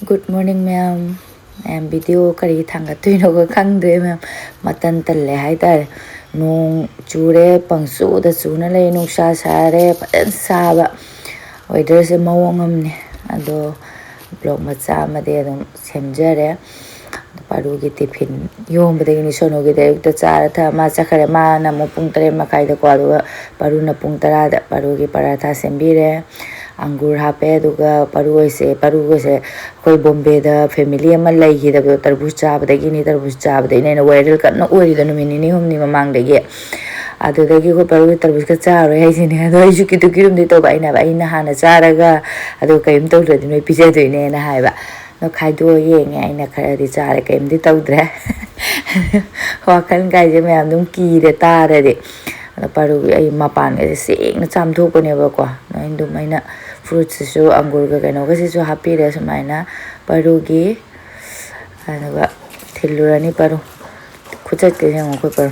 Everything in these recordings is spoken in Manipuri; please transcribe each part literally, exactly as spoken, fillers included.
Good morning, ꯃꯌꯥꯝ꯫ ꯃꯌꯥꯝ, video ꯀꯔꯤ ꯊꯥꯡꯒꯠꯇꯣꯏꯅꯣꯒ ꯈꯪꯗ꯭ꯔꯦ, ꯃꯌꯥꯝ꯫ ꯃꯇꯟ ꯇꯜꯂꯦ ꯍꯥꯏꯇꯥꯔꯦ꯫ ꯅꯣꯡ ꯆꯨꯔꯦ, ꯄꯪꯆꯨꯗ ꯆꯨꯅ ꯂꯩ, ꯅꯨꯡꯁꯥ ꯁꯥꯔꯦ, ꯐꯖꯅ ꯁꯥꯕ꯫ Weatherꯁꯦ ꯃꯑꯣꯡ ꯑꯃꯅꯦ꯫ ꯑꯗꯣ vlog ꯃꯆꯥ ꯑꯃꯗꯤ ꯑꯗꯨꯝ ꯁꯦꯝꯖꯔꯦ꯫ ꯄꯥꯔꯨꯒꯤ tiffin ꯌꯣꯟꯕꯗꯒꯤꯅꯤ, ꯁꯣꯅꯨꯒꯤꯗ ꯑꯌꯨꯛꯇ ꯆꯥꯔ ꯊꯛꯑ ꯃꯥ ꯆꯠꯈ꯭ꯔꯦ꯫ ꯃꯥꯅ ꯑꯃꯨꯛ ꯄꯨꯡ ꯇꯔꯦꯠ ꯃꯈꯥꯏꯗꯀꯣ, ꯑꯗꯨꯒ ꯄꯥꯔꯨꯅ ꯄꯨꯡ ꯇꯔꯥꯗ꯫ ꯄꯥꯔꯨꯒꯤ ꯄꯔꯥꯊꯥ ꯁꯦꯝꯕꯤꯔꯦ, ꯑꯪꯒꯨꯔ ꯍꯥꯞꯄꯦ, ꯑꯗꯨꯒ ꯄꯥꯔꯨ ꯍꯣꯏꯁꯦ, ꯄꯥꯔꯨ ꯍꯣꯏꯁꯦ ꯑꯩꯈꯣꯏ ꯕꯣꯝꯕꯦꯗ family ꯑꯃ ꯂꯩꯈꯤꯗꯕꯗꯣ ꯇꯔꯕꯨꯖ ꯆꯥꯕꯗꯒꯤꯅꯤ, ꯇꯔꯕꯨꯖ ꯆꯥꯕꯗꯒꯤꯅꯦꯅ viral ꯀꯟꯅ ꯑꯣꯏꯔꯤꯗꯣ ꯅꯨꯃꯤꯠ ꯅꯤꯅꯤ ꯍꯨꯝꯅꯤ ꯃꯃꯥꯡꯗꯒꯤ꯫ ꯑꯗꯨꯗꯒꯤ ꯑꯩꯈꯣꯏ ꯄꯥꯔꯨꯒꯤ ꯇꯔꯕꯨꯖꯀ ꯆꯥꯔꯣꯏ ꯍꯥꯏꯁꯤꯅꯦ꯫ ꯑꯗꯣ ꯑꯩꯁꯨ ꯀꯤꯇꯨ ꯀꯤꯔꯨꯝꯗꯤ ꯇꯧꯕ, ꯑꯩꯅ ꯍꯥꯏꯕ, "ꯑꯩꯅ ꯍꯥꯟꯅ ꯆꯥꯔꯒ ꯑꯗꯨꯒ ꯀꯔꯤꯝ ꯇꯧꯗ꯭ꯔꯗꯤ ꯅꯣꯏ ꯄꯤꯖꯗꯣꯏꯅꯦꯅ" ꯍꯥꯏꯕ꯫ ꯑꯗꯣ ꯈꯥꯏꯗꯣꯛꯑ ꯌꯦꯡꯉꯦ, ꯑꯩꯅ ꯈꯔꯗꯤ ꯆꯥꯔꯦ, ꯀꯔꯤꯝꯗꯤ ꯇꯧꯗ꯭ꯔꯦ꯫ ꯋꯥꯈꯜ ꯀꯥꯏꯁꯦ ꯃꯌꯥꯝ ꯑꯗꯨꯝ ꯀꯤꯔꯦ ꯇꯥꯔꯗꯤ꯫ ꯑꯗꯣ ꯄꯥꯔꯨꯒꯤ ꯑꯩ ꯃꯄꯥꯟꯒꯁꯦ ꯁꯦꯡꯅ ꯆꯥꯝꯊꯣꯛꯄꯅꯦꯕꯀꯣ꯫ ꯑꯗꯨꯃꯥꯏꯅ ꯑꯗꯨꯝ ꯑꯩꯅ fruitsꯁꯤꯁꯨ, ꯑꯪꯒꯨꯔꯒ ꯀꯩꯅꯣꯒꯁꯤꯁꯨ ꯍꯥꯞꯄꯤꯔꯦ ꯁꯨꯃꯥꯏꯅ ꯄꯥꯔꯨꯒꯤ꯫ ꯑꯗꯨꯒ ꯊꯤꯜꯂꯨꯔꯅꯤ ꯄꯥꯔꯨ꯫ ꯈꯨꯆꯠꯀꯦ ꯌꯦꯡꯉꯣ ꯑꯩꯈꯣꯏ ꯄꯥꯔꯨ꯫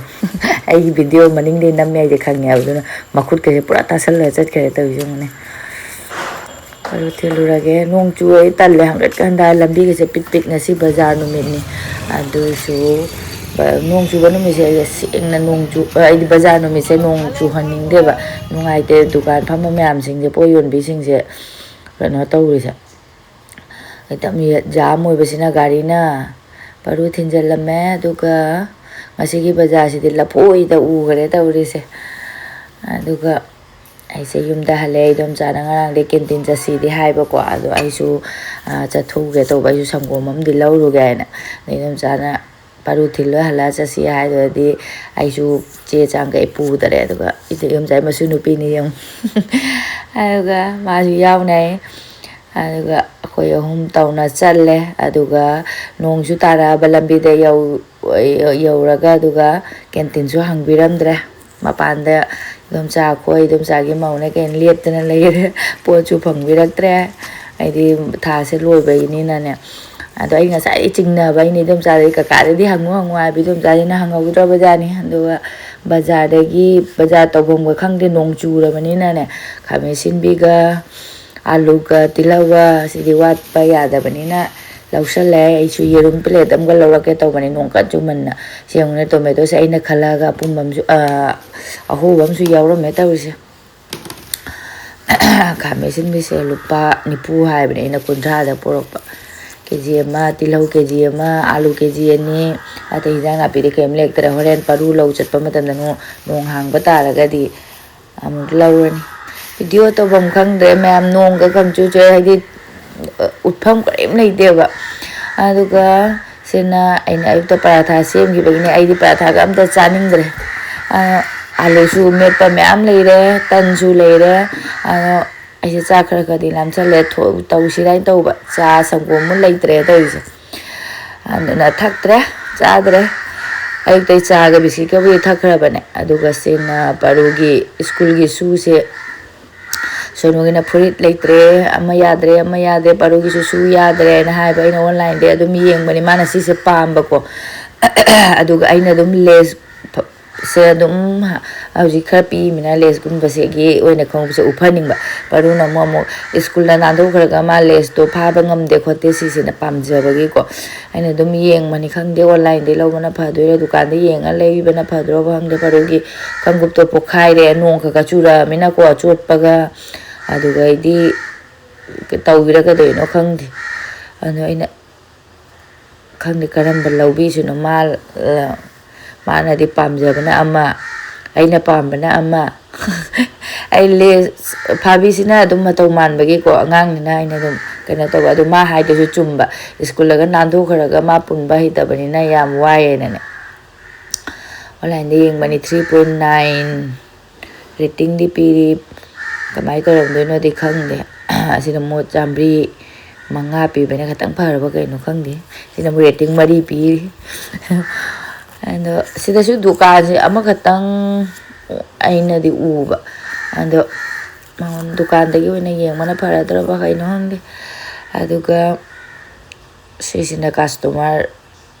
ꯑꯩꯒꯤ video ꯃꯅꯤꯡꯗꯩ ꯅꯝꯃꯦ ꯍꯥꯏꯁꯦ ꯈꯪꯉꯦꯕ, ꯑꯗꯨꯅ ꯃꯈꯨꯠꯀꯁꯦ ꯄꯨꯔꯥ ꯇꯥꯁꯜꯂꯒ ꯆꯠꯈ꯭ꯔꯦ ꯇꯧꯔꯤꯁꯦ ꯌꯦꯡꯉꯨꯅꯦ꯫ ꯄꯥꯔꯨ ꯊꯤꯜꯂꯨꯔꯒꯦ꯫ ꯅꯣꯡ ꯆꯨ, ꯑꯩ ꯇꯜꯂꯦ ꯍꯪꯒꯠꯀ ꯍꯟꯗ, ꯂꯝꯕꯤꯒꯁꯦ ꯄꯤꯠ ꯄꯤꯠ꯫ ꯉꯁꯤ ꯕꯖꯥꯔ ꯅꯨꯃꯤꯠꯅꯤ, ꯑꯗꯨꯏꯁꯨ ꯕ-, ꯅꯣꯡ ꯆꯨꯕ ꯅꯨꯃꯤꯠꯁꯦ ꯑꯩ ꯁꯦꯡꯅ ꯅꯣꯡ ꯆꯨ-, ꯑꯩꯗꯤ ꯕꯖꯥꯔ ꯅꯨꯃꯤꯠꯁꯦ ꯅꯣꯡ ꯆꯨꯍꯟꯅꯤꯡꯗꯦꯕ꯫ ꯅꯨꯡꯉꯥꯏꯇꯦ ꯗꯨꯀꯥꯟ ꯐꯝꯕ ꯃꯌꯥꯝꯁꯤꯡꯁꯦ, ꯄꯣꯠ ꯌꯣꯟꯕꯤꯁꯤꯡꯁꯦ ꯀꯩꯅꯣ ꯇꯧꯔꯤꯁꯦ꯫ ꯍꯦꯛꯇ ꯃꯤ ꯖꯥꯝ ꯑꯣꯏꯕꯁꯤꯅ ꯒꯥꯔꯤꯅ꯫ ꯄꯥꯔꯨ ꯊꯤꯟꯖꯜꯂꯝꯃꯦ꯫ ꯑꯗꯨꯒ ꯉꯁꯤꯒꯤ ꯕꯖꯥꯔꯁꯤꯗꯤ ꯂꯐꯣꯏꯗ ꯎꯈꯔꯦ ꯇꯧꯔꯤꯁꯦ꯫ ꯑꯗꯨꯒ ꯑꯩꯁꯦ ꯌꯨꯝꯗ ꯍꯜꯂꯦ꯫ ꯏꯗꯣꯝꯆꯥꯅ ꯉꯔꯥꯡꯗꯤ canteen ꯆꯠꯁꯤꯗꯤ ꯍꯥꯏꯕꯀꯣ, ꯑꯗꯣ ꯑꯩꯁꯨ, ꯑ, ꯆꯠꯊꯣꯛꯎꯒꯦ ꯇꯧꯕ, ꯑꯩꯁꯨ ꯁꯪꯒꯣꯝ ꯑꯃꯗꯤ ꯂꯧꯔꯨꯒꯦ ꯍꯥꯏꯅ꯫ ꯑꯗꯩ ꯏꯗꯣꯝꯆꯥꯅ ꯄꯥꯔꯨ ꯊꯤꯜꯂꯣꯏ ꯍꯜꯂꯛꯑ ꯆꯠꯁꯤ ꯍꯥꯏꯗꯨꯗꯗꯤ ꯑꯩꯁꯨ ꯆꯦ ꯆꯥꯡ ꯀꯩ ꯄꯨꯗꯔꯦ꯫ ꯑꯗꯨꯒ ꯏꯗꯣꯝꯆꯥꯒꯤ ꯃꯁꯨ ꯅꯨꯄꯤꯅꯤ ꯌꯦꯡꯉꯨ꯫ ꯑꯗꯨꯒ ꯃꯥꯁꯨ ꯌꯥꯎꯅꯩ꯫ ꯑꯗꯨꯒ ꯑꯩꯈꯣꯏ ꯑꯍꯨꯝ ꯇꯧꯅ ꯆꯠꯂꯦ꯫ ꯑꯗꯨꯒ ꯅꯣꯡꯁꯨ ꯇꯥꯔꯛꯑꯕ ꯂꯝꯕꯤꯗ ꯌꯧ-, ꯌꯧꯔꯒ, ꯑꯗꯨꯒ canteenꯁꯨ ꯍꯥꯡꯕꯤꯔꯝꯗ꯭ꯔꯦ꯫ ꯃꯄꯥꯟꯗ ꯏꯗꯣꯝꯆꯥ ꯑꯩꯈꯣꯏ, ꯏꯗꯣꯝꯆꯥꯒꯤ ꯃꯧꯅꯦ ꯀꯩꯅꯣ ꯂꯦꯞꯇꯅ ꯂꯩꯔꯦ꯫ ꯄꯣꯠꯁꯨ ꯐꯪꯕꯤꯔꯛꯇ꯭ꯔꯦ꯫ ꯑꯩꯗꯤ ꯊꯥꯁꯦ ꯂꯣꯏꯕꯒꯤꯅꯤꯅꯅꯦ꯫ ꯑꯗꯣ ꯑꯩ ꯉꯁꯥꯏꯗꯩ ꯆꯤꯡꯅꯕ ꯑꯩꯅ ꯏꯗꯣꯝꯆꯥꯗ, "ꯀꯀꯥꯗꯗꯤ ꯍꯪꯉꯨ ꯍꯪꯉꯨ" ꯍꯥꯏꯕ, ꯏꯗꯣꯝꯆꯥꯁꯤꯅ ꯍꯪꯍꯧꯗ꯭ꯔꯕꯖꯥꯠꯅꯤ꯫ ꯑꯗꯨꯒ ꯕꯖꯥꯔꯗꯒꯤ, ꯕꯖꯥꯔ ꯇꯧꯐꯝꯒ ꯈꯪꯗꯦ, ꯅꯣꯡ ꯆꯨꯔꯕꯅꯤꯅꯅꯦ, ꯈꯥꯃꯦꯟ ꯑꯁꯤꯟꯕꯤꯒ ꯑꯥꯂꯨꯒ ꯇꯤꯜꯍꯧꯒ ꯁꯤꯗꯤ ꯋꯥꯠꯄ ꯌꯥꯗꯕꯅꯤꯅ ꯂꯧꯁꯜꯂꯦ꯫ ꯑꯩꯁꯨ ꯌꯦꯔꯨꯝ ꯄ꯭ꯂꯦꯠ ꯑꯃꯒ ꯂꯧꯔꯛꯀꯦ ꯇꯧꯕꯅꯤ, ꯅꯣꯡ ꯀꯟ ꯆꯨꯃꯟꯅ꯫ ꯁꯤ ꯌꯦꯡꯉꯨꯅꯦ, ꯇꯣꯃꯦꯇꯣꯁꯦ ꯑꯩꯅ ꯈꯜꯂꯛꯑꯒ ꯑꯄꯨꯝꯕ ꯑꯃꯁꯨ, ꯑ, ꯑꯍꯣꯕ ꯑꯃꯁꯨ ꯌꯥꯎꯔꯝꯃꯦ ꯇꯧꯔꯤꯁꯦ꯫ ꯈꯥꯃꯦꯟ ꯑꯁꯤꯟꯕꯤꯁꯦ ꯂꯨꯄꯥ ꯅꯤꯐꯨ ꯍꯥꯏꯕꯅꯦ, ꯑꯩꯅ ꯀꯨꯟꯊ꯭ꯔꯥꯗ ꯄꯨꯔꯛꯄ꯫ ꯀꯦ ꯖꯤ ꯑꯃ, ꯇꯤꯜꯍꯧ ꯀꯦ ꯖꯤ ꯑꯃ, ꯑꯥꯂꯨ ꯀꯦ ꯖꯤ ꯑꯅꯤ, ꯑꯇꯩ ꯍꯤꯟꯖꯥꯡ ꯅꯥꯄꯤꯗꯤ ꯀꯔꯤꯝ ꯂꯩꯔꯛꯇ꯭ꯔꯦ꯫ ꯍꯣꯔꯦꯟ ꯄꯔꯨ ꯂꯧ ꯆꯠꯄ ꯃꯇꯝꯗ ꯅꯣꯡ, ꯅꯣꯡ ꯍꯥꯡꯕ ꯇꯥꯔꯒꯗꯤ ꯑꯃꯨꯛ ꯂꯧꯔꯅꯤ꯫ ꯚꯤꯗꯤꯑꯣ ꯇꯧꯐꯝ ꯈꯪꯗ꯭ꯔꯦ ꯃꯌꯥꯝ, ꯅꯣꯡꯒ ꯈꯪꯆꯨ ꯆꯨꯑꯦ, ꯍꯥꯏꯗꯤ, ꯑ, ꯎꯠꯐꯝ ꯀꯔꯤꯝ ꯂꯩꯇꯦꯕ꯫ ꯑꯗꯨꯒ ꯁꯤꯅ ꯑꯩꯅ ꯑꯌꯨꯛꯇ ꯄꯔꯥꯊꯥ ꯁꯦꯝꯈꯤꯕꯒꯤꯅꯦ, ꯑꯩꯗꯤ ꯄꯔꯥꯊꯥꯒ ꯑꯝꯇ ꯆꯥꯅꯤꯡꯗ꯭ꯔꯦ꯫ ꯑ, ꯑꯥꯂꯨꯁꯨ ꯃꯦꯠꯄ ꯃꯌꯥꯝ ꯂꯩꯔꯦ, ꯇꯟꯁꯨ ꯂꯩꯔꯦ꯫ ꯑꯗꯣ ꯑꯩꯁꯦ ꯆꯥꯛ ꯈꯔ ꯈꯔꯗꯤ ꯂꯥꯝꯁꯜꯂꯦ, ꯊꯣ-, ꯇꯧꯁꯤꯔꯥ ꯍꯥꯏꯅ ꯇꯧꯕ, ꯆꯥ ꯁꯪꯒꯣꯝ ꯑꯃ ꯂꯩꯇ꯭ꯔꯦ ꯇꯧꯔꯤꯁꯦ꯫ ꯑꯗꯨꯅ ꯊꯛꯇ꯭ꯔꯦ, ꯆꯥꯗ꯭ꯔꯦ꯫ ꯑꯌꯨꯛꯇꯩ ꯆꯥꯒ ꯕꯤꯁꯀꯤꯠꯀꯕꯨꯗꯤ ꯊꯛꯈ꯭ꯔꯕꯅꯦ꯫ ꯑꯗꯨꯒ ꯁꯤꯅ ꯄꯥꯔꯨꯒꯤ ꯁ꯭ꯀꯨꯜꯒꯤ ꯁꯨꯁꯦ, ꯁꯣꯅꯨꯒꯤꯅ ꯐꯨꯔꯤꯠ ꯂꯩꯇ꯭ꯔꯦ, ꯑꯃ ꯌꯥꯗ꯭ꯔꯦ, ꯑꯃ ꯌꯥꯗ꯭ꯔꯦ, ꯄꯥꯔꯨꯒꯤꯁꯨ ꯁꯨ ꯌꯥꯗ꯭ꯔꯦꯅ ꯍꯥꯏꯕ꯫ ꯑꯩꯅ ꯑꯣꯟꯂꯥꯏꯟꯗꯩ ꯑꯗꯨꯝ ꯌꯦꯡꯕꯅꯤ, ꯃꯥꯅ ꯁꯤꯁꯦ ꯄꯥꯝꯕꯀꯣ꯫ ꯑꯗꯨꯒ ꯑꯩꯅ ꯑꯗꯨꯝ ꯂꯦꯁ ꯁꯦ ꯑꯗꯨꯝ ꯍꯧꯖꯤꯛ ꯈꯔ ꯄꯤꯛꯏꯃꯤꯅ ꯂꯦꯁꯀꯨꯝꯕꯁꯤꯒꯤ ꯑꯣꯏꯅ ꯈꯣꯡꯎꯞꯁꯦ ꯎꯞꯍꯟꯅꯤꯡꯕ꯫ ꯄꯥꯔꯨꯅ ꯑꯃꯨꯛ, ꯑꯃꯨꯛ ꯁ꯭ꯀꯨꯜꯗ ꯅꯥꯟꯊꯣꯛꯈ꯭ꯔꯒ ꯃꯥ ꯂꯦꯁꯇꯣ ꯐꯥꯕ ꯉꯝꯗꯦ ꯈꯣꯠꯇꯦ ꯁꯤꯁꯤꯅ ꯄꯥꯝꯖꯕꯒꯤꯀꯣ꯫ ꯑꯩꯅ ꯑꯗꯨꯝ ꯌꯦꯡꯕꯅꯤ, ꯈꯪꯗꯦ ꯑꯣꯟꯂꯥꯏꯟꯗꯩ ꯂꯧꯕꯅ ꯐꯗꯣꯏꯔꯥ ꯗꯨꯀꯥꯟꯗ ꯌꯦꯡꯉ ꯂꯩꯕꯅ ꯐꯗꯣꯏꯔꯥ ꯈꯪꯗꯦ꯫ ꯄꯥꯔꯨꯒꯤ ꯈꯣꯡꯎꯞꯇꯣ ꯄꯣꯛꯈꯥꯏꯔꯦ, ꯅꯣꯡ ꯈꯔ ꯈꯔ ꯆꯨꯔꯛꯑꯃꯤꯅꯀꯣ, ꯆꯣꯠꯄꯒ꯫ ꯑꯗꯨꯒꯩꯗꯤ ꯇꯧꯕꯤꯔꯛꯀꯗꯣꯏꯅꯣ ꯈꯪꯗꯦ꯫ ꯑꯗꯣ ꯑꯩꯅ ꯈꯪꯗꯦ ꯀꯔꯝꯕ ꯂꯧꯕꯤꯁꯤꯅꯣ꯫ ꯃꯥ, ꯃꯥꯅꯗꯤ ꯄꯥꯝꯖꯕꯅ ꯑꯃ, ꯑꯩꯅ ꯄꯥꯝꯕꯅ ꯑꯃ꯫ ꯑꯩ ꯂꯦꯁ ꯐꯥꯕꯤꯁꯤꯅ ꯑꯗꯨꯝ ꯃꯇꯧ ꯃꯥꯟꯕꯒꯤꯀꯣ, ꯑꯉꯥꯡꯅꯤꯅ ꯑꯩꯅ ꯑꯗꯨꯝ ꯀꯩꯅꯣ ꯇꯧꯕ꯫ ꯑꯗꯨ ꯃꯥ ꯍꯥꯏꯗꯨꯁꯨ ꯆꯨꯝꯕ, ꯁ꯭ꯀꯨꯜꯂꯒ ꯅꯥꯟꯊꯣꯛꯈ꯭ꯔꯒ ꯃꯥ ꯄꯨꯟꯕ ꯍꯩꯇꯕꯅꯤꯅ ꯌꯥꯝ ꯋꯥꯏꯌꯦꯅꯅꯦ꯫ ꯑꯣꯟꯂꯥꯏꯟꯗ ꯌꯦꯡꯕꯅꯤ, three point nine ꯔꯦꯇꯤꯡꯗꯤ ꯄꯤꯔꯤ꯫ ꯀꯃꯥꯏꯅ ꯇꯧꯔꯝꯗꯣꯏꯅꯣꯗꯤ ꯈꯪꯗꯦ꯫ ꯑꯁꯤꯅ ꯃꯣꯠ ꯆꯥꯝꯃꯔꯤ ꯃꯉꯥ ꯄꯤꯕꯅ ꯈꯇꯪ ꯐꯔꯕ ꯀꯩꯅꯣ ꯈꯪꯗꯦ꯫ ꯁꯤꯅ ꯑꯃꯨꯛ ꯔꯦꯇꯤꯡ ꯃꯔꯤ ꯄꯤꯔꯤ꯫ ꯑꯗꯣ ꯁꯤꯗꯁꯨ ꯗꯨꯀꯥꯟꯁꯦ ꯑꯃꯈꯛꯇꯪ ꯑꯩꯅꯗꯤ ꯎꯕ꯫ ꯑꯗꯣ ꯃꯉꯣꯟ-, ꯗꯨꯀꯥꯟꯗꯒꯤ ꯑꯣꯏꯅ ꯌꯦꯡꯕꯅ ꯐꯔꯗ꯭ꯔꯕ ꯀꯩꯅꯣ ꯈꯪꯗꯦ꯫ ꯑꯗꯨꯒ ꯁꯤꯁꯤꯅ ꯀꯁꯇꯃꯔ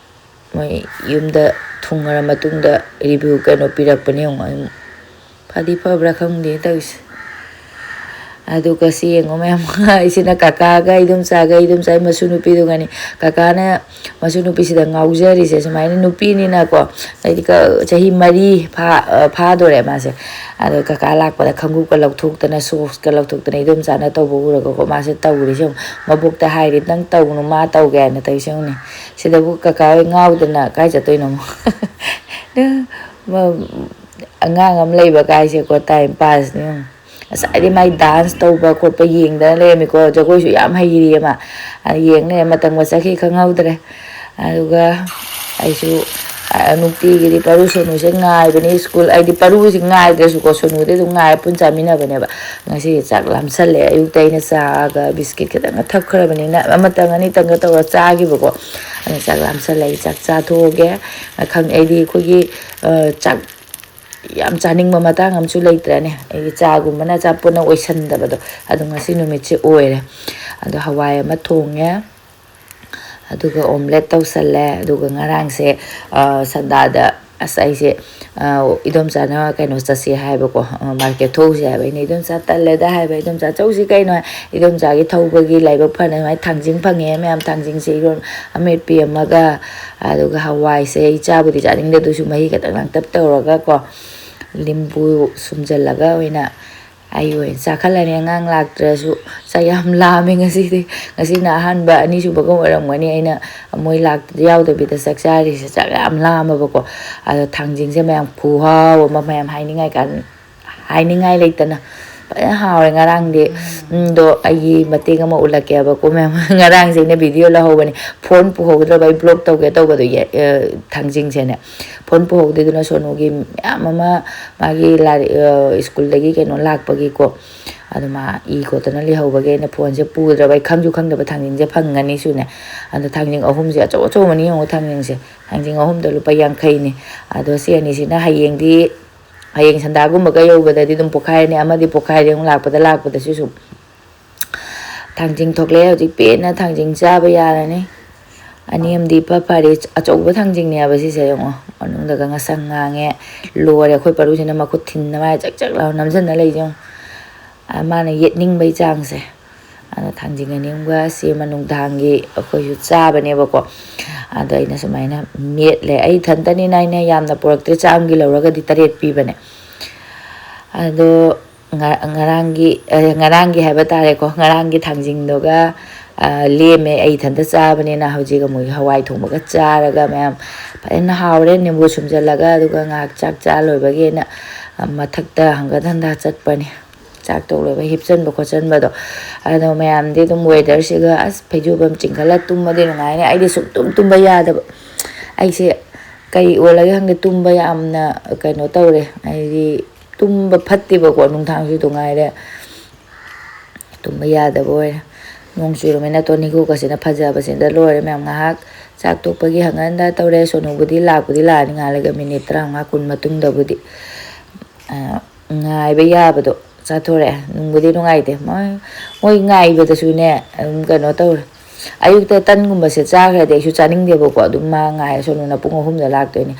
ꯃꯣꯏ ꯌꯨꯝꯗ ꯊꯨꯡꯉꯔ ꯃꯇꯨꯡꯗ ꯔꯤꯚ꯭ꯌꯨ ꯀꯩꯅꯣ ꯄꯤꯔꯛꯄꯅꯦ ꯌꯦꯡꯉꯣ꯫ ꯑꯗꯨꯝ ꯐꯗꯤ ꯐꯕ꯭ꯔꯥ ꯈꯪꯗꯦ ꯇꯧꯔꯤꯁꯦ꯫ ꯑꯗꯨꯒ ꯁꯤ ꯌꯦꯡꯉꯣ ꯃꯌꯥꯝ, ꯁꯤꯅ ꯀꯀꯥꯒ ꯏꯗꯣꯝꯆꯥꯒ, ꯏꯗꯣꯝꯆꯥꯒꯤ ꯃꯁꯨ ꯅꯨꯄꯤꯗꯨꯒꯅꯤ꯫ ꯀꯀꯥꯅ ꯃꯁꯨ ꯅꯨꯄꯤꯁꯤꯗ ꯉꯥꯎꯖꯔꯤꯁꯦ ꯁꯨꯃꯥꯏꯅ, ꯅꯨꯄꯤꯅꯤꯅꯀꯣ, ꯍꯥꯏꯗꯤ ꯀ-, ꯆꯍꯤ ꯃꯔꯤ ꯐꯥ-, ꯑ, ꯐꯥꯗꯣꯔꯦ ꯃꯥꯁꯦ꯫ ꯑꯗꯣ ꯀꯀꯥ ꯂꯥꯛꯄꯗ ꯈꯪꯒꯨꯞꯀ ꯂꯧꯊꯣꯛꯇꯅ, ꯁꯣꯛꯁꯀ ꯂꯧꯊꯣꯛꯇꯅ ꯏꯗꯣꯝꯆꯥꯅ ꯇꯧꯕ ꯎꯔꯒꯀꯣ, ꯃꯥꯁꯦ ꯇꯧꯔꯤꯁꯦ ꯌꯦꯡꯉꯣ꯫ ꯃꯕꯣꯛꯇ ꯍꯥꯏꯔꯤ, "ꯅꯪ ꯇꯧꯅꯨ, ꯃꯥ ꯇꯧꯒꯦ" ꯍꯥꯏꯅ ꯇꯧꯔꯤꯁꯦ ꯌꯦꯡꯉꯨꯅꯦ꯫ ꯁꯤꯗꯕꯨ ꯀꯀꯥ ꯍꯣꯏ ꯉꯥꯎꯗꯅ ꯀꯥꯏ ꯆꯠꯇꯣꯏꯅꯣ? ꯃ-, ꯑꯉꯥꯡ ꯑꯃ ꯂꯩꯕ ꯀꯥꯏꯁꯦꯀꯣ, ꯇꯥꯏꯝ ꯄꯥꯁꯅꯤ ꯌꯦꯡꯉꯣ꯫ ꯉꯁꯥꯏꯗꯤ ꯃꯥꯏ ꯗꯥꯟꯁ ꯇꯧꯕ ꯈꯣꯠꯄ ꯌꯦꯡꯗꯅ ꯂꯩꯔꯝꯃꯤꯀꯣ꯫ ꯖꯒꯣꯏꯁꯨ ꯌꯥꯝ ꯍꯩꯔꯤꯌꯦ ꯃꯥ꯫ ꯑ, ꯌꯦꯡ ꯂꯩꯔꯝꯃꯦ, ꯃꯇꯝꯒ ꯆꯠꯈꯤ ꯈꯪꯍꯧꯗ꯭ꯔꯦ꯫ ꯑꯗꯨꯒ ꯑꯩꯁꯨ, ꯑ, ꯅꯨꯡꯇꯤꯒꯤꯗꯤ ꯄꯥꯔꯨ ꯁꯣꯅꯨꯁꯦ ꯉꯥꯏꯕꯅꯤ꯫ ꯁ꯭ꯀꯨꯜ, ꯑꯩꯗꯤ ꯄꯥꯔꯨꯁꯦ ꯉꯥꯏꯗ꯭ꯔꯁꯨꯀꯣ, ꯁꯣꯅꯨꯗꯤ ꯑꯗꯨꯝ ꯉꯥꯏꯔ ꯄꯨꯟ ꯆꯥꯃꯤꯟꯅꯕꯅꯦꯕ꯫ ꯉꯁꯤꯗꯤ ꯆꯥꯛ ꯂꯥꯝꯁꯜꯂꯦ꯫ ꯑꯌꯨꯛꯇ ꯑꯩꯅ ꯆꯥꯒ ꯕꯤꯁꯀꯤꯠ ꯈꯤꯇꯪꯒ ꯊꯛꯈ꯭ꯔꯕꯅꯤꯅ, ꯑꯃꯇꯪ ꯑꯅꯤꯇꯪꯒ ꯇꯧꯔ ꯆꯥꯈꯤꯕꯀꯣ꯫ ꯑꯗꯨꯅ ꯆꯥꯛ ꯂꯥꯝꯁꯜꯂꯦ꯫ ꯑꯩ ꯆꯥꯛ ꯆꯥꯊꯣꯛꯑꯒꯦ꯫ ꯑ, ꯈꯪ-, ꯑꯩꯗꯤ ꯑꯩꯈꯣꯏꯒꯤ, ꯑ, ꯆꯥꯛ ꯌꯥꯝ ꯆꯥꯅꯤꯡꯕ ꯃꯇꯥꯡ ꯑꯃꯁꯨ ꯂꯩꯇ꯭ꯔꯅꯦ꯫ ꯑꯩꯒꯤ ꯆꯥꯒꯨꯝꯕꯅ ꯑꯆꯥꯄꯣꯠꯅ ꯑꯣꯏꯁꯟꯗꯕꯗꯣ, ꯑꯗꯣ ꯉꯁꯤ ꯅꯨꯃꯤꯠꯁꯦ ꯑꯣꯏꯔꯦ꯫ ꯑꯗꯣ ꯍꯋꯥꯏ ꯑꯃ ꯊꯣꯡꯉꯦ, ꯑꯗꯨꯒ ꯑꯣꯝꯂꯦꯠ ꯇꯧꯁꯜꯂꯦ꯫ ꯑꯗꯨꯒ ꯉꯔꯥꯡꯁꯦ, ꯑ, ꯁꯟꯗꯥꯗ, ꯑꯁ, ꯑꯩꯁꯦ, ꯑ, ꯏꯗꯣꯝꯆꯥꯅ ꯀꯩꯅꯣ ꯆꯠꯁꯦ ꯍꯥꯏꯕꯀꯣ, ꯑ, ꯃꯥꯔꯀꯦꯠ ꯊꯣꯛꯎꯁꯦ ꯍꯥꯏꯕ꯫ ꯑꯩꯅ, "ꯏꯗꯣꯝꯆꯥ ꯇꯜꯂꯦꯗ" ꯍꯥꯏꯕ꯫ "ꯏꯗꯣꯝꯆꯥ ꯆꯧꯁꯤ ꯀꯩꯅꯣ?" ꯍꯥꯏ꯫ ꯏꯗꯣꯝꯆꯥꯒꯤ ꯊꯧꯕꯒꯤ ꯂꯥꯏꯕꯛ ꯐꯅ ꯁꯨꯃꯥꯏꯅ ꯊꯥꯡꯖꯤꯡ ꯐꯪꯉꯦ ꯃꯌꯥꯝ, ꯊꯥꯡꯖꯤꯡꯁꯦ ꯏꯔꯣꯟ ꯑꯃꯦꯠꯄꯤ ꯑꯃꯒ, ꯑꯗꯨꯒ ꯍꯋꯥꯏꯁꯦ ꯑꯩ ꯆꯥꯕꯨꯗꯤ ꯆꯥꯅꯤꯡꯗꯦ, ꯑꯗꯨꯁꯨ ꯃꯍꯤ ꯈꯛꯇꯪ ꯂꯥꯡꯇꯛ ꯇꯧꯔꯒꯀꯣ, ꯂꯤꯝꯕꯨ ꯁꯨꯝꯖꯜꯂꯒ ꯑꯣꯏꯅ ꯑꯩ ꯑꯣꯏꯅ ꯆꯥꯈꯠꯂꯅꯤ꯫ ꯑꯉꯥꯡ ꯂꯥꯛꯇ꯭ꯔꯁꯨ ꯆꯥꯛ ꯌꯥꯝ ꯂꯥꯝꯃꯦ ꯉꯁꯤꯗꯤ꯫ ꯉꯁꯤꯅ ꯑꯍꯥꯟꯕ, ꯑꯅꯤꯁꯨꯕꯒ ꯑꯣꯏꯔꯝꯒꯅꯤ ꯑꯩꯅ ꯃꯣꯏ ꯂꯥꯛꯇ ꯌꯥꯎꯗꯕꯤꯗ ꯆꯥꯛ ꯆꯥꯔꯤꯁꯦ꯫ ꯆꯥꯛ ꯌꯥꯝ ꯂꯥꯝꯃꯕꯀꯣ꯫ ꯑꯗꯣ ꯊꯥꯡꯖꯤꯡꯁꯦ ꯃꯌꯥꯝ ꯈꯨꯍꯥꯎ ꯑꯃ, ꯃꯌꯥꯝ ꯍꯥꯏꯅꯤꯡꯉꯥꯏ ꯀꯥꯟ-, ꯍꯥꯏꯅꯤꯡꯉꯥꯏ ꯂꯩꯇꯅ ꯐꯖꯅ ꯍꯥꯎꯔꯦ ꯉꯔꯥꯡꯗꯤ꯫ ꯎꯝ, ꯑꯗꯣ ꯑꯩꯒꯤ ꯃꯇꯦꯛ ꯑꯃ ꯎꯠꯂꯛꯀꯦꯕꯀꯣ ꯃꯌꯥꯝ꯫ ꯉꯔꯥꯡꯁꯦ ꯑꯩꯅ ꯚꯤꯗꯤꯑꯣ ꯂꯧꯍꯧꯕꯅꯦ꯫ ꯐꯣꯟ ꯄꯨꯍꯧꯗ꯭ꯔꯕ ꯑꯩ ꯕ꯭ꯂꯣꯛ ꯇꯧꯒꯦ ꯇꯧꯕꯗꯣ, ꯌꯦ-, ꯑ, ꯊꯥꯡꯖꯤꯡꯁꯦꯅꯦ꯫ ꯐꯣꯟ ꯄꯨꯍꯧꯗꯦꯗꯨꯅ ꯁꯣꯅꯨꯒꯤ ꯃꯌꯥꯝ ꯑꯃ ꯃꯥꯒꯤ ꯂꯥꯏꯔꯤꯛ, ꯑ, ꯁ꯭ꯀꯨꯜꯗꯒꯤ ꯀꯩꯅꯣ ꯂꯥꯛꯄꯒꯤꯀꯣ꯫ ꯑꯗꯨ ꯃꯥ ꯏ ꯈꯣꯠꯇꯅ ꯂꯩꯍꯧꯕꯒꯤ ꯑꯩꯅ ꯐꯣꯟꯁꯦ ꯄꯨꯗ꯭ꯔꯕ꯫ ꯑꯩ ꯈꯪꯁꯨ ꯈꯪꯗꯕ ꯊꯥꯡꯖꯤꯡꯁꯦ ꯐꯪꯒꯅꯤꯁꯨꯅꯦ꯫ ꯑꯗꯣ ꯊꯥꯡꯖꯤꯡ ꯑꯍꯨꯝꯁꯦ ꯑꯆꯧ ꯑꯆꯧꯕꯅꯤ ꯌꯦꯡꯉꯣ ꯊꯥꯡꯖꯤꯡꯁꯦ꯫ ꯊꯥꯡꯖꯤꯡ ꯑꯍꯨꯝꯗ ꯂꯨꯄꯥ ꯌꯥꯡꯈꯩꯅꯤ꯫ ꯑꯗꯣ ꯁꯤ ꯑꯅꯤꯁꯤꯅ ꯍꯌꯦꯡꯗꯤ, ꯍꯌꯦꯡ ꯁꯟꯗꯥꯒꯨꯝꯕꯒ ꯌꯧꯕꯗꯗꯤ ꯑꯗꯨꯝ ꯄꯣꯛꯈꯥꯏꯔꯅꯤ꯫ ꯑꯃꯗꯤ ꯄꯣꯛꯈꯥꯏꯔꯦ ꯑꯃꯨꯛ ꯂꯥꯛꯄꯗ, ꯂꯥꯛꯄꯗꯁꯨ ꯁꯨꯝ꯫ ꯊꯥꯡꯖꯤꯡ ꯊꯣꯛꯂꯛꯑꯦ ꯍꯧꯖꯤꯛ, ꯄꯦꯟꯅ ꯊꯥꯡꯖꯤꯡ ꯆꯥꯕ ꯌꯥꯔꯅꯤ꯫ ꯑꯅꯤ ꯑꯃꯗꯤ ꯏꯐ ꯐꯔꯦ꯫ ꯑꯆꯧꯕ ꯊꯥꯡꯖꯤꯡꯅꯦꯕ ꯁꯤꯁꯦ ꯌꯦꯡꯉꯣ꯫ ꯃꯅꯨꯡꯗꯒ ꯉꯁꯪ ꯉꯥꯡꯉꯦ꯫ ꯂꯣꯏꯔꯦ ꯑꯩꯈꯣꯏ ꯄꯔꯨꯁꯤꯅ ꯃꯈꯨꯠ ꯊꯤꯟꯅ ꯃꯥꯏ ꯆꯛ ꯆꯛ ꯂꯥꯎ ꯅꯝꯁꯤꯟꯅ ꯂꯩꯁꯦ ꯌꯦꯡꯉꯣ꯫ ꯃꯥꯅ ꯌꯦꯠꯅꯤꯡꯕꯩ ꯆꯥꯡꯁꯦ꯫ ꯑꯗꯣ ꯊꯥꯡꯖꯤꯡ ꯑꯅꯤꯡꯕ ꯁꯤꯃ ꯅꯨꯡꯗꯥꯡꯒꯤ ꯑꯩꯈꯣꯏꯁꯨ ꯆꯥꯕꯅꯦꯕꯀꯣ꯫ ꯑꯗꯣ ꯑꯩꯅ ꯁꯨꯃꯥꯏꯅ ꯃꯦꯠꯂꯦ꯫ ꯑꯩ ꯏꯊꯟꯇꯅꯤꯅ ꯑꯩꯅ ꯌꯥꯝꯅ ꯄꯨꯔꯛꯇ꯭ꯔꯦ, ꯆꯥꯝꯒꯤ ꯂꯧꯔꯒꯗꯤ ꯇꯔꯦꯠ ꯄꯤꯕꯅꯦ꯫ ꯑꯗꯣ ꯉ-, ꯉꯔꯥꯡꯒꯤ, ꯑ, ꯉꯔꯥꯡꯒꯤ ꯍꯥꯏꯕ ꯇꯥꯔꯦꯀꯣ, ꯉꯔꯥꯡꯒꯤ ꯊꯥꯡꯖꯤꯡꯗꯨꯒ, ꯑ, ꯂꯦꯝꯃꯦ꯫ ꯑꯩ ꯏꯊꯟꯇ ꯆꯥꯕꯅꯤꯅ ꯍꯧꯖꯤꯛ ꯑꯃꯨꯛ ꯍꯋꯥꯏ ꯊꯣꯡꯕꯒ ꯆꯥꯔꯒ ꯃꯌꯥꯝ ꯐꯖꯅ ꯍꯥꯎꯔꯦ꯫ ꯅꯤꯝꯕꯨ ꯁꯨꯝꯖꯜꯂꯒ ꯑꯗꯨꯒ ꯉꯥꯏꯍꯥꯛ ꯆꯥꯛ ꯆꯥ ꯂꯣꯏꯕꯒꯤ ꯑꯩꯅ, ꯑ, ꯃꯊꯛꯇ ꯍꯪꯒꯠ ꯍꯟꯗ ꯆꯠꯄꯅꯦ꯫ ꯆꯥꯛ ꯇꯣꯛ ꯂꯣꯏꯕ ꯍꯤꯞꯆꯟꯕ ꯈꯣꯠꯆꯟꯕꯗꯣ꯫ ꯑꯗꯣ ꯃꯌꯥꯝꯗꯤ ꯑꯗꯨꯝ ꯋꯦꯗꯔꯁꯤꯒ ꯑꯁ ꯐꯩꯖꯨꯞ ꯑꯃ ꯆꯤꯡꯈꯠꯂ ꯇꯨꯝꯃꯗꯤ ꯅꯨꯡꯉꯥꯏꯅꯤ꯫ ꯑꯩꯗꯤ ꯁꯨꯝ ꯇꯨꯝ ꯇꯨꯝꯕ ꯌꯥꯗꯕ꯫ ꯑꯩꯁꯦ ꯀꯔꯤ ꯑꯣꯜꯂꯒꯦ ꯈꯪꯗꯦ, ꯇꯨꯝꯕ ꯌꯥꯝꯅ ꯀꯩꯅꯣ ꯇꯧꯔꯦ꯫ ꯑꯩꯗꯤ ꯇꯨꯝꯕ ꯐꯠꯇꯦꯕꯀꯣ, ꯅꯨꯡꯗꯥꯡꯁꯨ ꯑꯗꯨ ꯉꯥꯏꯔꯦ꯫ ꯇꯨꯝꯕ ꯌꯥꯗꯕ ꯑꯣꯏꯔꯦ꯫ ꯅꯣꯡ ꯆꯨꯔꯃꯤꯅ ꯇꯣꯅꯤꯀꯨꯀꯁꯤꯅ ꯐꯖꯕꯁꯤꯗ ꯂꯣꯏꯔꯦ ꯃꯌꯥꯝ꯫ ꯉꯥꯏꯍꯥꯛ ꯆꯥꯛ ꯇꯣꯛꯄꯒꯤ ꯍꯪꯒꯟꯗ ꯇꯧꯔꯦ꯫ ꯁꯣꯅꯨꯕꯨꯗꯤ ꯂꯥꯛꯄꯨꯗꯤ ꯂꯥꯛꯑꯅꯤ ꯉꯥꯏꯍꯥꯛ ꯂꯩꯒ, ꯃꯤꯅꯤꯠ ꯇꯔꯥꯃꯉꯥ ꯀꯨꯟ ꯃꯇꯨꯡꯗꯕꯨꯗꯤ꯫ ꯑ, ꯉꯥꯏꯕ ꯌꯥꯕꯗꯣ ꯆꯥꯊꯣꯔꯛꯑꯦ꯫ ꯅꯨꯡꯕꯨꯗꯤ ꯅꯨꯡꯉꯥꯏꯇꯦ꯫ ꯃꯣꯏ, ꯃꯣꯏ ꯉꯥꯏꯕꯗꯁꯨꯅꯦ ꯑꯗꯨꯝ ꯀꯩꯅꯣ ꯇꯧꯔꯦ꯫ ꯑꯌꯨꯛꯇ ꯇꯟꯒꯨꯝꯕꯁꯦ ꯆꯥꯈ꯭ꯔꯗꯤ ꯑꯩꯁꯨ ꯆꯥꯅꯤꯡꯗꯦꯕꯀꯣ꯫ ꯑꯗꯨꯝ ꯃꯥ ꯉꯥꯏꯔꯦ꯫ ꯁꯣꯅꯨꯅ ꯄꯨꯡ ꯑꯍꯨꯝꯗ ꯂꯥꯛꯇꯣꯏꯅꯦ꯫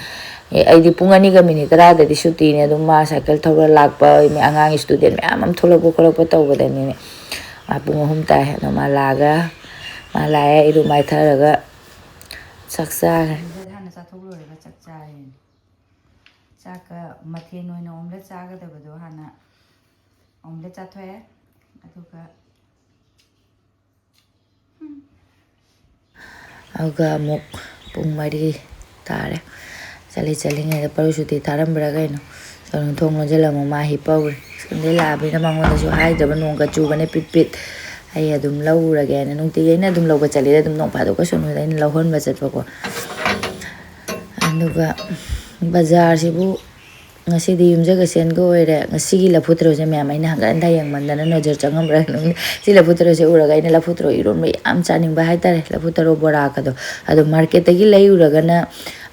ꯑꯦ, ꯑꯩꯗꯤ ꯄꯨꯡ ꯑꯅꯤꯒ ꯃꯤꯅꯤꯠ ꯇꯔꯥꯗꯗꯤ ꯁꯨꯇꯤꯅꯦ꯫ ꯑꯗꯨꯝ ꯃꯥ ꯁꯥꯏꯀꯜ ꯊꯧꯔ ꯂꯥꯛꯄ, ꯑꯉꯥꯡ ꯏꯁꯇꯨꯗꯦꯟ ꯃꯌꯥꯝ ꯑꯃ ꯊꯣꯛꯂꯛꯄ ꯈꯣꯠꯂꯛꯄ ꯇꯧꯕꯗꯅꯤꯅꯦ꯫ ꯃꯥ ꯄꯨꯡ ꯑꯍꯨꯝ ꯇꯥꯏ꯫ ꯑꯗꯣ ꯃꯥ ꯂꯥꯛꯑꯒ, ꯃꯥ ꯂꯥꯛꯑꯦ, ꯏꯔꯨ ꯃꯥꯏꯊꯔꯒ ꯆꯥꯛ ꯆꯥꯈ꯭ꯔꯦ꯫ ꯍꯥꯟꯅ ꯆꯥꯊꯣꯛ ꯂꯣꯏꯔꯒ ꯆꯥꯛ ꯆꯥꯔꯦꯅꯦ꯫ ꯆꯥꯛꯀ ꯃꯊꯦꯜ ꯑꯣꯏꯅ ꯑꯣꯝꯂꯦꯠ ꯆꯥꯒꯗꯕꯗꯣ ꯍꯥꯟꯅ ꯑꯣꯝꯂꯦꯠ ꯆꯥꯊꯣꯛꯑꯦ꯫ ꯑꯗꯨꯒ ꯑꯗꯨꯒ ꯑꯃꯨꯛ ꯄꯨꯡ ꯃꯔꯤ ꯇꯥꯔꯦ꯫ ꯆꯠꯂꯤ ꯆꯠꯂꯤꯉꯩꯗ ꯄꯔꯨ ꯁꯨꯇꯤ ꯊꯥꯔꯝꯕ꯭ꯔꯥ ꯀꯩꯅꯣ, ꯀꯩꯅꯣ ꯊꯣꯡ ꯂꯣꯟꯁꯤꯜꯂꯝꯃ ꯃꯥ ꯍꯤꯞꯄꯧꯔꯦ꯫ ꯁ꯭ꯀꯨꯜꯗꯩ ꯂꯥꯛꯑꯕꯅꯤꯅ ꯃꯉꯣꯟꯗꯁꯨ ꯍꯥꯏꯗꯕ, ꯅꯣꯡꯒ ꯆꯨꯕꯅꯦ ꯄꯤꯠ ꯄꯤꯠ꯫ ꯑꯩ ꯑꯗꯨꯝ ꯂꯧꯔꯒꯦꯅ ꯅꯨꯡꯇꯤꯒꯤ ꯑꯩꯅ ꯑꯗꯨꯝ ꯂꯧꯕ ꯆꯠꯂꯤꯗ, ꯑꯗꯨꯝ ꯅꯣꯡ ꯐꯥꯗꯣꯛꯀ ꯁꯣꯅꯨꯗ ꯑꯩꯅ ꯂꯧꯍꯟꯕ ꯆꯠꯄꯀꯣ꯫ ꯑꯗꯨꯒ ꯕꯖꯥꯔꯁꯤꯕꯨ ꯉꯁꯤꯗꯤ ꯌꯨꯝꯖꯀꯩꯁꯦꯟꯒ ꯑꯣꯏꯔꯦ꯫ ꯉꯁꯤꯒꯤ ꯂꯐꯨ ꯊꯔꯣꯁꯦ ꯃꯌꯥꯝ ꯑꯩꯅ ꯍꯪꯒꯠ ꯍꯟꯗ ꯌꯦꯡꯃꯟꯗꯅ ꯅꯣꯖꯔ ꯆꯪꯉꯝꯕ꯭ꯔꯥ ꯈꯪꯗꯦ꯫ ꯁꯤ ꯂꯐꯨ ꯊꯔꯣꯁꯦ ꯎꯔꯒ ꯑꯩꯅ ꯂꯐꯨ ꯊꯔꯣ ꯏꯔꯣꯟꯕ ꯌꯥꯝ ꯆꯥꯅꯤꯡꯕ ꯍꯥꯏꯇꯥꯔꯦ꯫ ꯂꯐꯨ ꯊꯔꯣ ꯕꯣꯔꯥꯒꯗꯣ꯫ ꯑꯗꯣ ꯃꯥꯔꯀꯦꯠꯇꯒꯤ ꯂꯩꯔꯨꯔꯒꯅ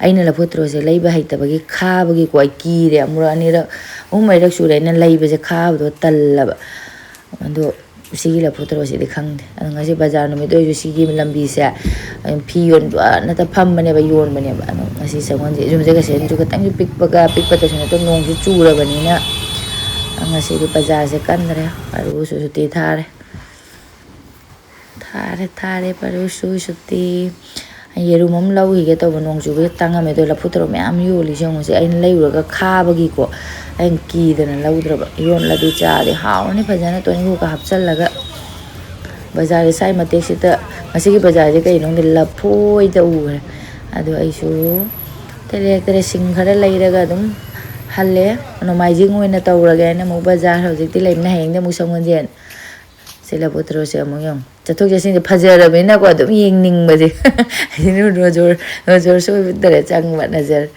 ꯑꯩꯅ ꯂꯐꯨ ꯊꯔꯣꯁꯦ ꯂꯩꯕ ꯍꯩꯇꯕꯒꯤ ꯈꯥꯕꯒꯤꯀꯣ ꯑꯩ ꯀꯤꯔꯦ꯫ ꯑꯃꯨꯔꯛ ꯑꯅꯤꯔꯛ ꯑꯍꯨꯝ ꯃꯔꯤꯔꯛ ꯁꯨꯔꯦ ꯑꯩꯅ ꯂꯩꯕꯁꯦ ꯈꯥꯕꯗꯣ ꯇꯜꯂꯕ꯫ ꯑꯗꯣ ꯁꯤꯒꯤ ꯂꯐꯨ ꯊꯔꯣꯁꯤꯗꯤ ꯈꯪꯗꯦ꯫ ꯑꯗꯣ ꯉꯁꯤ ꯕꯖꯥꯔ ꯅꯨꯃꯤꯠ ꯑꯣꯏꯔꯁꯨ ꯁꯤꯒꯤ ꯂꯝꯕꯤꯁꯦ ꯑꯗꯨꯝ ꯐꯤ ꯌꯣꯟꯕ ꯅꯠꯇ ꯐꯝꯕꯅꯦꯕ, ꯌꯣꯟꯕꯅꯦꯕ꯫ ꯑꯗꯣ ꯉꯁꯤ ꯆꯪꯉꯣꯟꯁꯦ ꯌꯨꯝꯁꯦ ꯀꯩꯁꯦꯜꯁꯨ ꯈꯤꯇꯪꯁꯨ ꯄꯤꯛꯄꯒ ꯄꯤꯛꯄꯗꯁꯨ ꯅꯠꯇ ꯅꯣꯡꯁꯨ ꯆꯨꯔꯕꯅꯤꯅ ꯉꯁꯤꯗꯤ ꯕꯖꯥꯔꯁꯦ ꯀꯟꯗ꯭ꯔꯦ, ꯄꯥꯔꯨꯁꯨ ꯁꯨꯇꯤ ꯊꯥꯔꯦ꯫ ꯊꯥꯔꯦ, ꯊꯥꯔꯦ, ꯄꯥꯔꯨꯁꯨ ꯁꯨꯇꯤ꯫ ꯌꯦꯔꯨꯝ ꯑꯃ ꯂꯧꯈꯤꯒꯦ ꯇꯧꯕ, ꯅꯣꯡ ꯆꯨꯕꯒꯤ ꯇꯥꯡꯉꯝꯃꯦ꯫ ꯑꯗꯣ ꯂꯐꯨ ꯊꯔꯣ ꯃꯌꯥꯝ ꯌꯣꯜꯂꯤꯁꯦ ꯌꯦꯡꯉꯨꯁꯦ, ꯑꯩꯅ ꯂꯩꯔꯨꯔꯒ ꯈꯥꯕꯒꯤꯀꯣ, ꯑꯩꯅ ꯀꯤꯗꯅ ꯂꯧꯗ꯭ꯔꯕ꯫ ꯏꯔꯣꯟꯂꯗꯤ ꯆꯥꯗꯤ ꯍꯥꯎꯔꯅꯤ ꯐꯖꯅ ꯇꯣꯅꯤꯡꯈꯣꯛꯀ ꯍꯥꯞꯆꯜꯂꯒ꯫ ꯕꯖꯥꯔꯒꯤ ꯁ꯭ꯋꯥꯏ ꯃꯇꯦꯛꯁꯤꯗ, ꯉꯁꯤꯒꯤ ꯕꯖꯥꯔꯁꯦ ꯀꯩꯅꯣ ꯈꯪꯗꯦ, ꯂꯐꯣꯏꯗ ꯎꯈ꯭ꯔꯦ꯫ ꯑꯗꯣ ꯑꯩꯁꯨ ꯇꯦꯛꯂꯦ ꯇꯦꯛꯂꯦ ꯁꯤꯡ ꯈꯔ ꯂꯩꯔꯒ ꯑꯗꯨꯝ ꯍꯜꯂꯦ꯫ ꯅꯣꯡꯃꯥꯏꯖꯤꯡ ꯑꯣꯏꯅ ꯇꯧꯔꯒꯦ ꯍꯥꯏꯅ ꯑꯃꯨꯛ ꯕꯖꯥꯔ ꯍꯧꯖꯤꯛꯇꯤ ꯂꯩꯕꯅ, ꯍꯌꯦꯡꯗꯤ ꯑꯃꯨꯛ ꯁꯒꯣꯜꯁꯦꯟ꯫ ꯁꯤ ꯂꯐꯨ ꯊꯔꯣꯁꯦ ꯑꯃꯨꯛ ꯌꯦꯡꯉꯨ꯫ ꯆꯠꯊꯣꯛ ꯆꯠꯁꯤꯟꯁꯦ ꯐꯖꯔꯕꯅꯤꯅꯀꯣ ꯑꯗꯨꯝ ꯌꯦꯡꯅꯤꯡꯕꯁꯦ꯫ ꯑꯩꯁꯤꯅ ꯔꯣꯖꯣꯔ, ꯔꯣꯖꯣꯔ ꯁꯣꯏꯕꯗꯔ ꯆꯪꯕ ꯅꯖꯔ꯫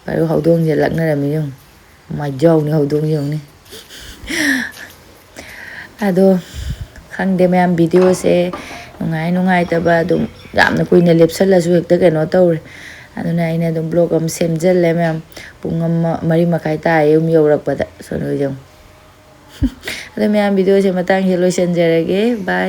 ꯄꯥꯔꯨ ꯍꯧꯗꯣꯡꯁꯦ ꯂꯛꯅꯔꯝꯃꯤ ꯌꯦꯡꯉꯨ꯫ ꯃꯥꯏꯖꯥꯎꯅꯤ ꯍꯧꯗꯣꯡ ꯌꯦꯡꯉꯨꯅꯦ꯫ ꯑꯗꯣ ꯈꯪꯗꯦ ꯃꯌꯥꯝ, ꯚꯤꯗꯤꯑꯣꯁꯦ ꯅꯨꯡꯉꯥꯏ ꯅꯨꯡꯉꯥꯏꯇꯕ ꯑꯗꯨꯝ ꯌꯥꯝꯅ ꯀꯨꯏꯅ ꯂꯦꯞꯁꯜꯂꯁꯨ ꯍꯦꯛꯇ ꯀꯩꯅꯣ ꯇꯧꯔꯦ꯫ ꯑꯗꯨꯅ ꯑꯩꯅ ꯑꯗꯨꯝ ꯕ꯭ꯂꯣꯒ ꯑꯃ ꯁꯦꯝꯖꯜꯂꯦ ꯃꯌꯥꯝ꯫ ꯄꯨꯡ ꯑꯃ, ꯃꯔꯤ ꯃꯈꯥꯏ ꯇꯥꯔꯦ ꯌꯨꯝ ꯌꯧꯔꯛꯄꯗ꯫ ꯁꯣꯅꯣ ꯌꯦꯡꯉꯨ꯫ ꯑꯗꯣ ꯃꯌꯥꯝ, ꯚꯤꯗꯤꯑꯣꯁꯦ ꯃꯇꯥꯡꯁꯤꯗ ꯂꯣꯏꯁꯤꯟꯖꯔꯒꯦ꯫ ꯕꯥꯏ꯫